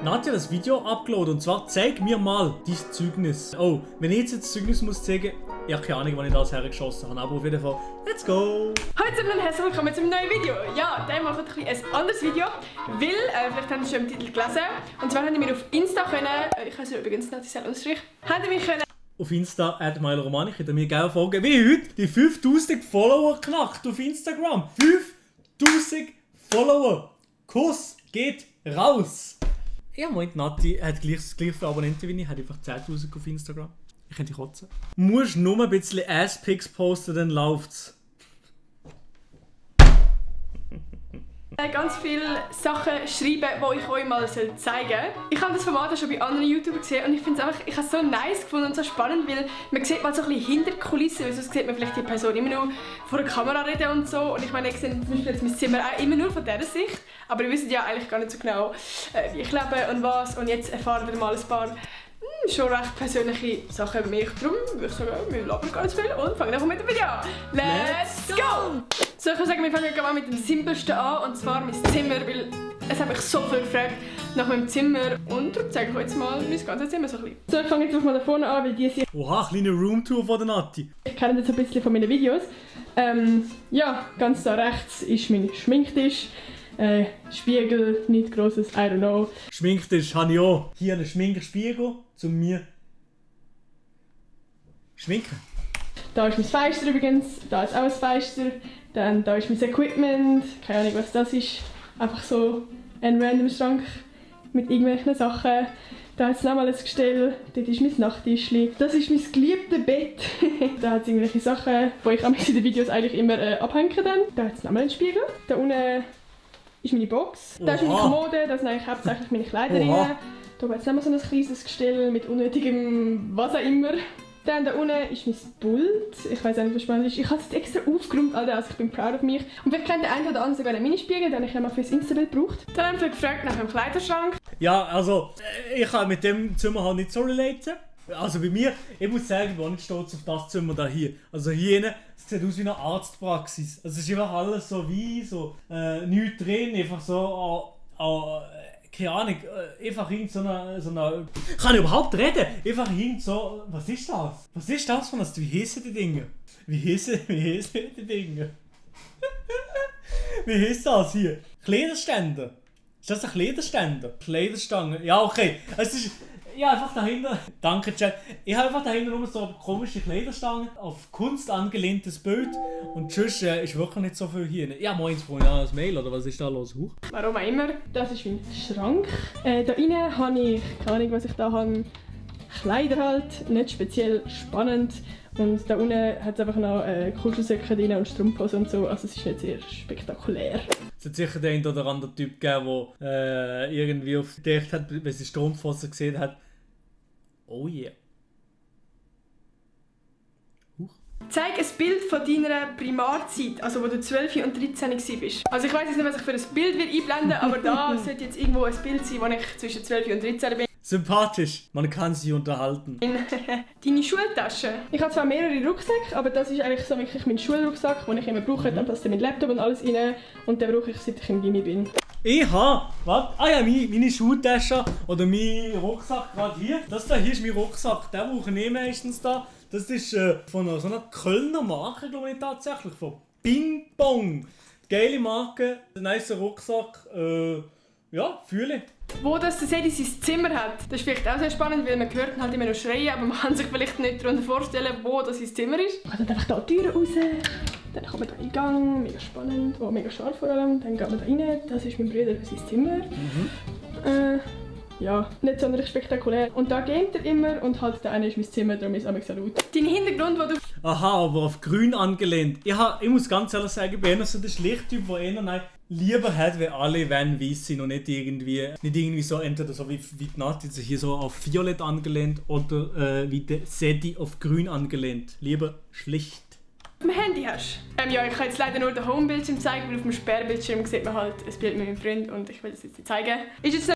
Nadja hat das Video abgeladen und zwar zeig mir mal dein Zeugnis. Oh, wenn ich jetzt das Zeugnis muss zeigen, ich habe keine Ahnung, wann ich das hergeschossen habe, aber auf jeden Fall, let's go! Hallo zusammen und herzlich willkommen zum neuen Video. Ja, der macht ein anderes Video, weil, vielleicht habt ihr schon im Titel gelesen, und zwar habt ihr mir auf Insta können, ich heiße übrigens Nadja Unterstrich, habt ihr mich können auf Insta @MyLoRomani, könnt ihr mir gerne folgen, wie heute die 5000 Follower knackt auf Instagram. 5000 Follower! Kuss geht raus! Ja, meint Nati hat gleich viele Abonnenten wie ich, hat einfach 10.000 auf Instagram. Ich könnte kotzen. Musst nur ein bisschen Ass-Pics posten, dann läuft's. ganz viele Sachen schreiben, die ich euch mal zeigen soll. Ich habe das Format schon bei anderen YouTubern gesehen und ich finde es einfach, ich habe es so nice gefunden und so spannend, weil man sieht mal so ein bisschen hinter die Kulissen, weil sonst sieht man vielleicht die Person immer nur vor der Kamera reden und so. Und ich meine, ich sehe zum Beispiel jetzt mein Zimmer auch immer nur von dieser Sicht, aber wir wissen ja eigentlich gar nicht so genau, wie ich lebe und was. Und jetzt erfahren wir mal ein paar schon recht persönliche Sachen über mich. Darum würde ich sagen, wir labern ganz viel und fangen einfach mit dem Video an. Let's go! So, ich würde sagen, wir fangen mal mit dem Simpelsten an, und zwar mein Zimmer, weil es hat mich so viel gefragt nach meinem Zimmer. Und darum zeige ich euch jetzt mal mein ganzes Zimmer so ein bisschen. So, ich fange jetzt mal da vorne an, weil die sind... Oha, kleine Roomtour von der Nati. Ich kenne das ein bisschen von meinen Videos. Ja, ganz da rechts ist mein Schminktisch. Spiegel, nichts Grosses, I don't know. Schminktisch habe ich auch. Hier einen Schminkerspiegel, um mir schminken. Da ist mein Fenster übrigens, da ist auch ein Fenster. Dann da ist mein Equipment, keine Ahnung was das ist. Einfach so ein random Schrank mit irgendwelchen Sachen. Da hat es nochmal ein Gestell, dort ist mein Nachttischli. Das ist mein geliebtes Bett. Da hat es irgendwelche Sachen, die ich in den Videos eigentlich immer abhängen dann. Da hat es nochmal einen Spiegel. Da unten ist meine Box. Da ist meine Kommode, da sind eigentlich hauptsächlich meine Kleider drin. Da hat es nochmal so ein kleines Gestell mit unnötigem was auch immer. Dann da unten ist mein Pult. Ich weiß auch nicht, was spannend ist. Ich habe es extra aufgeräumt, also ich bin proud of mich. Und vielleicht kennt der eine oder andere sogar einen Minispiegel, den ich ja mal für das Instabild gebraucht. Dann haben wir gefragt nach einem Kleiderschrank. Ja, also, ich kann mit dem Zimmer halt nicht so relaten. Also bei mir, ich muss sagen, ich bin auch nicht stolz auf das Zimmer da hier. Also hier hinten, es sieht aus wie eine Arztpraxis. Also es ist einfach alles so wie, so, nichts drin, einfach so, keine Ahnung, einfach irgend so eine... Kann ich überhaupt reden? Einfach irgend so... Was ist das? Was ist das von das? Wie heissen die Dinge? Wie heissen die Dinge? Wie heisst das hier? Kleiderständer? Ist das ein Kleiderständer? Kleiderstange? Ja, okay. Es ist... Ja, einfach dahinter... Danke, Chat. Ich habe einfach dahinter nur so eine komische Kleiderstange, auf Kunst angelehntes Bild. Und sonst ist wirklich nicht so viel hier. Ja, moins vorhin an das Mail, oder was ist da los? Huch. Warum auch immer. Das ist mein Schrank. Da innen habe ich, keine Ahnung, was ich da habe, Kleider halt, nicht speziell spannend. Und da unten hat es einfach noch Kuschelsäcke drin und Strumpfhosen und so, also es ist nicht sehr spektakulär. Es hat sicher den oder anderen Typ gegeben, der irgendwie auf gedacht hat, wenn sie Strumpfhosen gesehen hat. Oh yeah. Zeig ein Bild von deiner Primarzeit, also wo du 12 und 13 warst. Also ich weiß jetzt nicht, was ich für ein Bild einblenden aber da sollte jetzt irgendwo ein Bild sein, wo ich zwischen 12 und 13 bin. Sympathisch, man kann sich unterhalten. Deine Schultasche. Ich habe zwar mehrere Rucksäcke, aber das ist eigentlich so wirklich mein Schulrucksack, den ich immer brauche. Da passt mein Laptop und alles rein und den brauche ich, seit ich im Gymi bin. Ich habe, warte, meine Schultasche oder mein Rucksack gerade hier. Das da hier ist mein Rucksack, den brauche ich meistens da. Das ist von so einer Kölner Marke, glaube ich tatsächlich, von Ping Pong. Geile Marke, ein nicer Rucksack, ja, fühle ich. Wo das der Sedi sein Zimmer hat, das ist vielleicht auch sehr spannend, weil man hört halt immer noch schreien, aber man kann sich vielleicht nicht darunter vorstellen, wo das sein Zimmer ist. Man kommt einfach hier die Türen raus, dann kommt man hier in den Gang, mega spannend, oh, mega scharf vor allem, dann geht man da rein, das ist mein Bruder für sein Zimmer. Ja, nicht sonderlich spektakulär. Und da gamet er immer und halt da eine ist mein Zimmer, darum ist es so laut. Dein Hintergrund, wo du... Aha, aber auf grün angelehnt. Ich muss ganz ehrlich sagen, ich bin eher so der Schlichttyp, der eher lieber hat, wenn alle weiß sind und nicht irgendwie so entweder so wie die Nati hier so auf violett angelehnt oder wie der Sedi auf grün angelehnt. Lieber schlicht. Auf dem Handy hast. Ja, ich kann jetzt leider nur den Homebildschirm zeigen, weil auf dem Sperrbildschirm sieht man halt ein Bild mit meinem Freund und ich will das jetzt nicht zeigen. Ist jetzt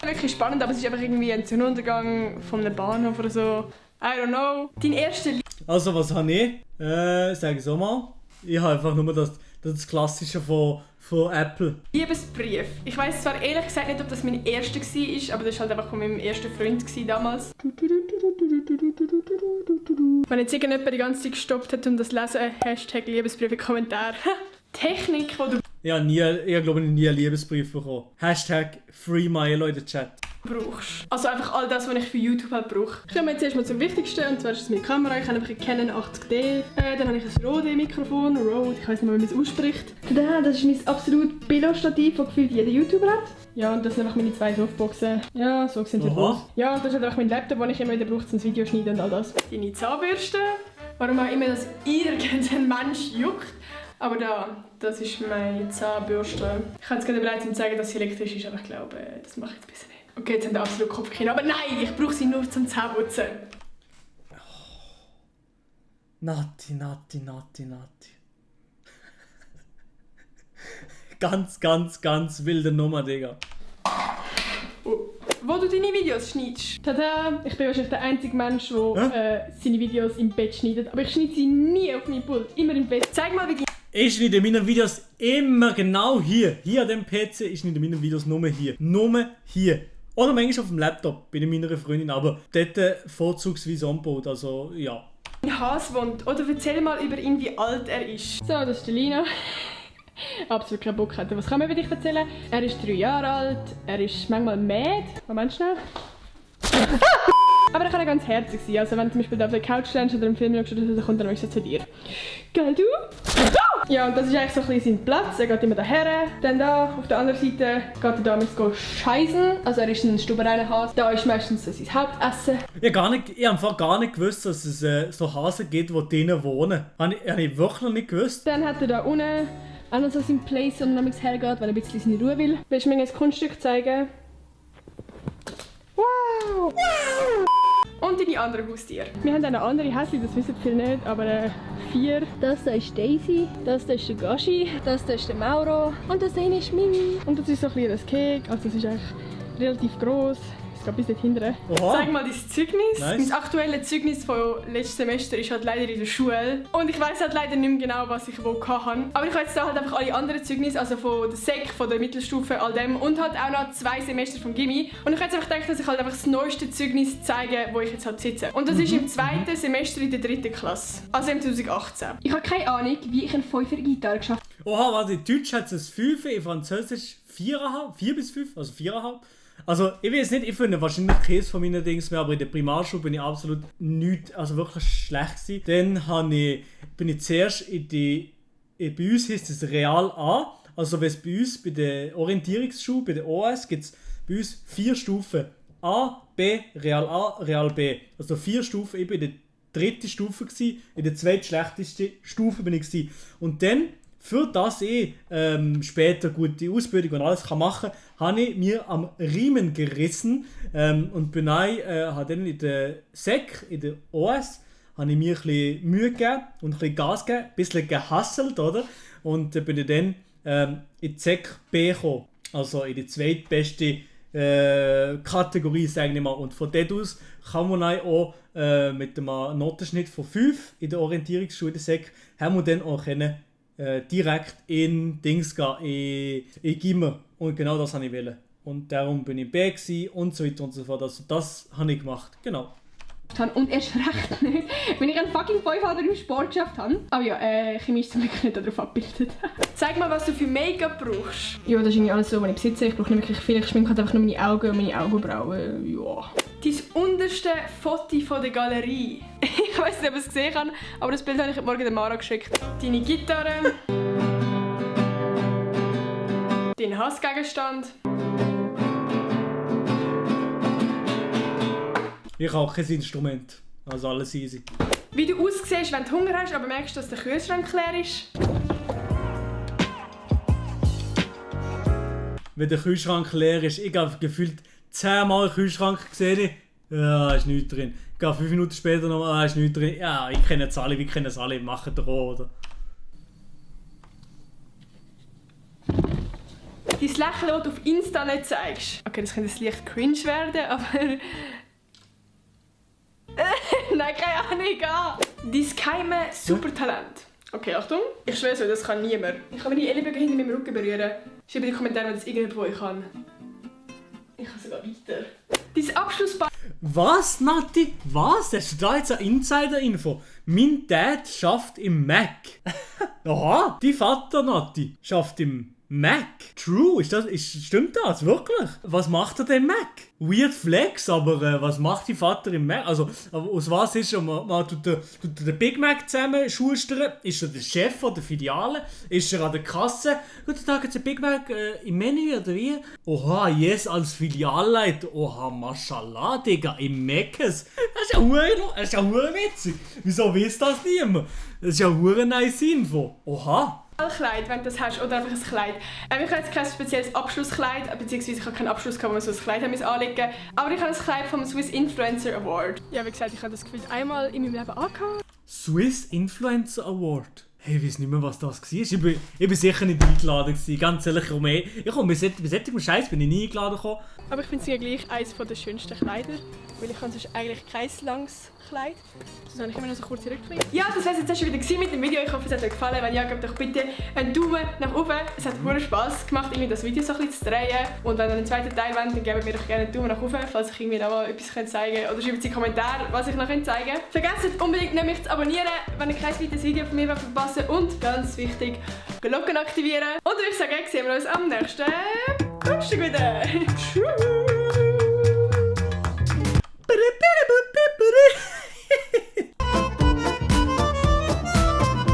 wirklich spannend, aber es ist einfach irgendwie ein Sonnenuntergang von einem Bahnhof oder so. I don't know. Dein erster Also was habe ich? Sag ich so mal. Ich habe einfach nur Das ist das Klassische von Apple. Liebesbrief. Ich weiss zwar ehrlich gesagt nicht, ob das mein erster war, aber das war halt einfach von meinem ersten Freund damals. Wenn jetzt irgendjemand die ganze Zeit gestoppt hat, um das zu lesen, Hashtag Liebesbrief in Kommentar. Technik, die du Ich glaube, nie einen Liebesbrief bekommen. Hashtag Free Milo in den Chat. brauchst. Also einfach all das, was ich für YouTube halt brauche. Ich komme jetzt erstmal zum Wichtigsten, und zwar ist es meine Kamera. Ich habe einfach eine Canon 80D. Dann habe ich ein Rode-Mikrofon. Rode, ich weiß nicht mehr, wie man es ausspricht. Das ist mein absolut Billo-Stativ, das gefühlt jeder YouTuber hat. Ja, und das sind einfach meine 2 Softboxen. Ja, so sehen sie aus. Ja, und das ist einfach mein Laptop, den ich immer wieder brauche, um das Video schneiden und all das. Deine Zahnbürste. Warum auch immer das irgendein Mensch juckt. Aber das ist meine Zahnbürste. Ich habe jetzt gerade überlegt, um zu sagen, dass sie elektrisch ist, aber ich glaube, das mache ich jetzt besser nicht. Okay, jetzt haben wir absolut Kopfkino. Aber nein, ich brauche sie nur zum Zähneputzen. Nati. ganz wilde Nummer, Digga. Wo du deine Videos schneidest. Tada! Ich bin wahrscheinlich der einzige Mensch, der seine Videos im Bett schneidet. Aber ich schneide sie nie auf meinem Pult, immer im Bett. Zeig mal, wie die... Ich schneide meine Videos immer genau hier. Hier an dem PC. Ich schneide meine Videos nur hier. Nur hier. Oder manchmal auf dem Laptop bei meiner Freundin. Aber dort vorzugsweise onboard. Also, ja. Ein Hase wohnt. Oder erzähl mal über ihn, wie alt er ist. So, das ist der Lina. Absolut keinen Bock hätte. Was kann man über dich erzählen? Er ist 3 Jahre alt. Er ist manchmal mad. Moment schnell. Aber er kann auch ganz herzig sein. Also wenn du zum Beispiel auf der Couch stehst oder einen Film schaust, dann kommt er manchmal zu dir. Gell du? Ja, und das ist eigentlich so ein bisschen sein Platz. Er geht immer daher. Dann da, auf der anderen Seite, geht er damals scheißen. Also er ist ein stubereiner Hase. Da ist meistens so sein Hauptessen. Ich habe einfach gar nicht gewusst, dass es so Hasen gibt, die drinnen wohnen. Habe ich wirklich noch nicht gewusst. Dann hat er da unten auch noch so sein Place, wo er nämlich hergeht, weil er ein bisschen seine Ruhe will. Willst du mir ein Kunststück zeigen? Wow! Und deine anderen Haustiere. Wir haben eine andere Häschen, das wissen viele nicht, aber 4. Das da ist Daisy, das da ist der Gashi, das da ist der Mauro und das eine ist Mimi. Und das ist so ein kleines Kek, also es ist eigentlich relativ gross. Es geht bis dort hinten. Oha. Zeig mal dein Zeugnis. Nice. Mein aktuelles Zeugnis von letztem Semester ist halt leider in der Schule. Und ich weiss halt leider nicht mehr genau, was ich wo hatte. Aber ich habe jetzt da halt einfach alle anderen Zeugnisse, also von der Sek, von der Mittelstufe, all dem. Und halt auch noch 2 Semester vom Gymi. Und ich habe jetzt einfach gedacht, dass ich halt einfach das neueste Zeugnis zeige, wo ich jetzt halt sitze. Und das ist im 2. Semester in der 3. Klasse. Also im 2018. Ich habe keine Ahnung, wie ich eine 5er Gitarre geschafft habe. Oha, warte, in Deutsch hat es 5, in Französisch 4,5, 4 bis 5, also 4,5. Also, ich weiß nicht, ich finde wahrscheinlich keins von meinen Dings mehr, aber in der Primarschule bin ich absolut nicht, also wirklich schlecht gewesen. Dann bin ich zuerst bei uns heisst es Real A, also wenn es bei uns bei der Orientierungsschule, bei der OS, gibt es bei uns 4 Stufen. A, Real B. Also 4 Stufen, ich bin in der 3. Stufe gewesen, in der 2. schlechtesten Stufe bin ich gewesen. Und dann, für das ich später gute Ausbildung und alles machen kann, habe ich mir am Riemen gerissen und habe dann in der Sek, in der OS, habe ich mir ein bisschen Mühe gegeben und ein bisschen Gas gegeben, ein bisschen gehasselt, oder? Und bin ich dann in die Sek B gekommen, also in die zweitbeste Kategorie, sage ich mal. Und von dort aus kann man auch mit einem Notenschnitt von 5 in der Orientierungsschule der Sek, haben wir dann auch direkt in Dings gehen, in Gimmer. Und genau das wollte ich. Und darum bin ich B und so weiter und so fort. Also das habe ich gemacht, genau. Und erst recht nicht, wenn ich einen fucking 5 im Sport geschafft habe. Aber ja, Chemie ist zum Glück nicht darauf abgebildet. Zeig mal, was du für Make-up brauchst. Ja, das ist irgendwie alles so, was ich besitze. Ich brauche nicht wirklich viel. Ich schminke halt einfach nur meine Augen und meine Augenbrauen. Ja. Dein unterste Foto von der Galerie. Ich weiss nicht, ob ich es gesehen habe, aber das Bild habe ich heute Morgen der Mara geschickt. Deine Gitarre. Dein Hassgegenstand. Ich habe auch kein Instrument. Also alles easy. Wie du aussiehst, wenn du Hunger hast, aber merkst, dass der Kühlschrank leer ist. Wenn der Kühlschrank leer ist, ich habe gefühlt 10 Mal den Kühlschrank gesehen. Ja, ist nichts drin. Ich gehe 5 Minuten später nochmal, ist nichts drin. Ja, ich kenne es alle, wir kennen es alle, machen das auch, oder? Dein Lächeln, das du auf Insta nicht zeigst. Okay, das könnte leicht cringe werden, aber... Nein, keine Ahnung. Dein geheime Supertalent. Okay, Achtung. Ich schwöre so, das kann niemand. Ich kann meine Ellenbogen hinter meinem Rücken berühren. Schreibt in die Kommentare, wenn das irgendjemand von euch kann. Ich kann sogar weiter. Dein Abschlussball. Was, Nati? Was? Hast du da jetzt eine Insider-Info? Mein Dad schafft im Mac. Aha, dein Vater, Nati, schafft im Mac. True, stimmt das? Wirklich? Was macht er denn im Mac? Weird Flex, aber was macht dein Vater im Mac? Also, aus was ist er? Man tut den Big Mac zusammen schustern. Ist er der Chef von der Filiale? Ist er an der Kasse? Guten Tag, jetzt ein Big Mac im Menü oder wie? Oha, yes, als Filialleiter. Oha, mashallah, Digga, im Meckes. Das ist ja hure witzig. Wieso weiß das niemand? Das ist ja hure nice Info. Oha. Kleid, wenn du das hast, oder einfach ein Kleid. Ich habe jetzt kein spezielles Abschlusskleid, beziehungsweise ich habe keinen Abschluss gehabt, wo man so ein Kleid anlegen musste. Aber ich habe ein Kleid vom Swiss Influencer Award. Ja, wie gesagt, ich habe das Gefühl einmal in meinem Leben angehabt. Swiss Influencer Award? Hey, ich weiß nicht mehr, was das war. Ich bin sicher nicht eingeladen gewesen. Ganz ehrlich, ich komme bei solchem Scheiß bin ich nie eingeladen gekommen. Aber ich finde es ja gleich eines der schönsten Kleider, weil ich habe sonst eigentlich kein langes Kleid. Das habe ich immer noch so kurz zurückgelegt. Ja, das war es jetzt schon wieder mit dem Video. Ich hoffe, es hat euch gefallen. Wenn ja, gebt doch bitte einen Daumen nach oben. Es hat viel Spass gemacht, irgendwie das Video so ein bisschen zu drehen. Und wenn ihr einen zweiten Teil wollt, dann gebt mir doch gerne einen Daumen nach oben, falls ich irgendwie noch mal etwas zeigen kann. Oder schreibt in die Kommentare, was ich noch zeigen kann. Vergesst unbedingt nicht, mich zu abonnieren, wenn ihr kein weiteres Video von mir verpassen wollt. Und ganz wichtig, Glocken aktivieren. Und ich sage, sehen wir uns am nächsten Kunststück wieder. Tschüss!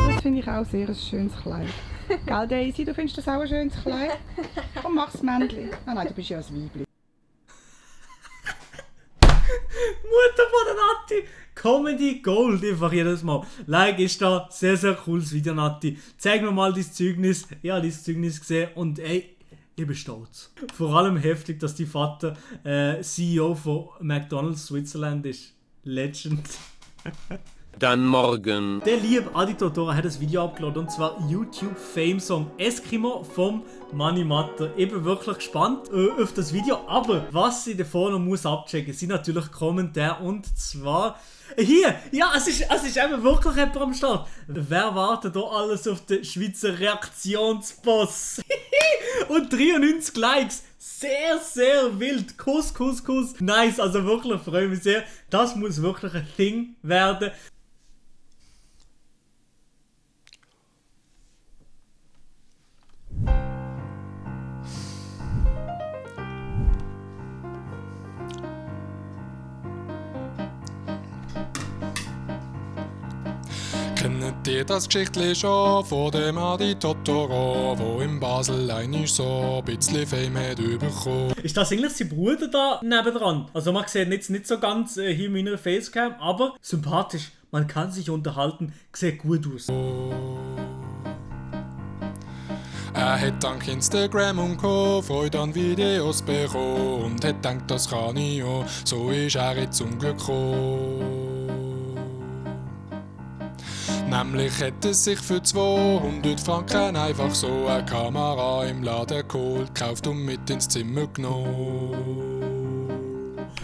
Das finde ich auch sehr ein schönes Kleid. Gell, Daisy, du findest das auch ein schönes Kleid? Komm, mach's Männchen. Ah nein, du bist ja ein Weibli. Mutter von der Nati! Comedy Gold, einfach jedes Mal. Like ist da, sehr, sehr cooles Video, Nati. Zeig mir mal dein Zeugnis. Ich habe dein Zeugnis gesehen und ey, ich bin stolz. Vor allem heftig, dass dein Vater CEO von McDonald's Switzerland ist. Legend. Dann morgen. Der liebe Adi Totoro hat ein Video abgeladen, und zwar YouTube Fame Song Eskimo vom Mani Matter. Ich bin wirklich gespannt auf das Video, aber was ich davor noch muss abchecken, sind natürlich Kommentare, und zwar hier, ja, es ist eben wirklich jemand am Start. Wer wartet da alles auf den Schweizer Reaktionsboss? Und 93 Likes. Sehr, sehr wild. Kuss. Nice, also wirklich, freue mich sehr. Das muss wirklich ein Ding werden. Kennt ihr das Geschichtli schon von dem Adi Totoro, wo in Basel einmal so ein bisschen Fame hat bekommen? Ist das eigentlich sein Bruder da nebendran? Also man sieht jetzt nicht so ganz hier in meiner Facecam, aber sympathisch. Man kann sich unterhalten, sieht gut aus. Er hat dank Instagram und Co. Freude an Videos bekommen und hat gedacht, das kann ich auch. So ist er jetzt zum Glück gekommen. Nämlich hat er sich für 200 Franken einfach so eine Kamera im Laden geholt, gekauft und mit ins Zimmer genommen.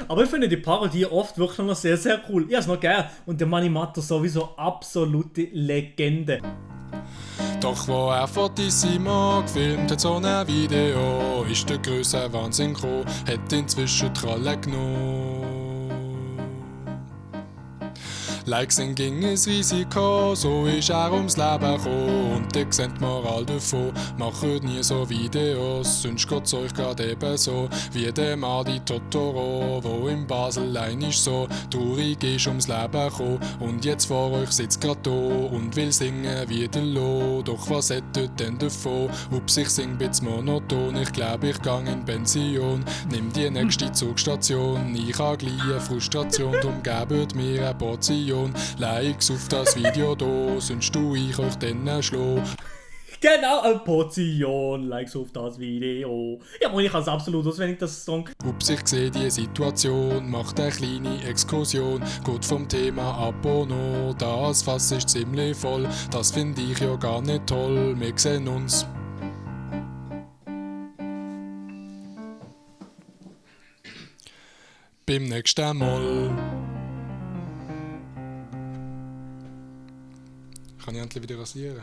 Aber ich finde die Parodie oft wirklich noch sehr, sehr cool. Ich habe es noch gern. Und der Mani Matter sowieso absolute Legende. Doch wo er fortissimo gefilmt hat, so ein Video, ist der grösse Wahnsinn gekommen, hat inzwischen die Rolle genommen. Likes sind gegen ein Risiko, so ist er ums Leben gekommen. Und ihr seht die Moral davon, macht nie so Videos, sonst geht's euch grad eben so, wie dem Adi Totoro, wo in Basel einmal so traurig ist ums Leben gekommen. Und jetzt vor euch sitzt grad da und will singen wie der Lo. Doch was hättet denn davon? Ups, ich sing bisschen monoton, ich glaub ich gang in Pension. Nimm die nächste Zugstation, ich ha gleich eine Frustration, drum gebt mir eine Portion. Likes auf das Video da, sonst tu ich euch dann schlo. Genau, eine Portion Likes auf das Video. Ja, und ich kann es absolut auswendig, das Song. Ups, ich seh die Situation, macht eine kleine Exkursion, geht vom Thema ab und noch. Das Fass ist ziemlich voll, das find ich ja gar nicht toll. Wir sehen uns. Beim nächsten Mal. Ich Kann ich endlich wieder rasieren?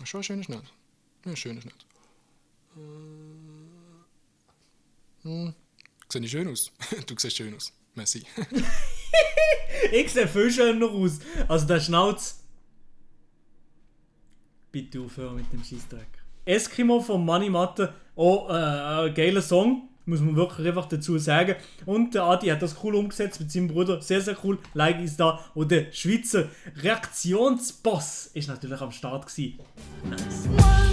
Schon ein schöner Schnitt. Ja, ein schöner Schnitt. Sehe ich schön aus? Du siehst schön aus. Merci. Ich sehe viel schöner aus. Also der Schnauz. Bitte aufhören mit dem Scheissdreck. Eskimo von Mani Matte. Oh, ein geiler Song. Muss man wirklich einfach dazu sagen. Und der Adi hat das cool umgesetzt mit seinem Bruder. Sehr, sehr cool. Like ist da. Und der Schweizer Reaktionsboss ist natürlich am Start gewesen. Nice.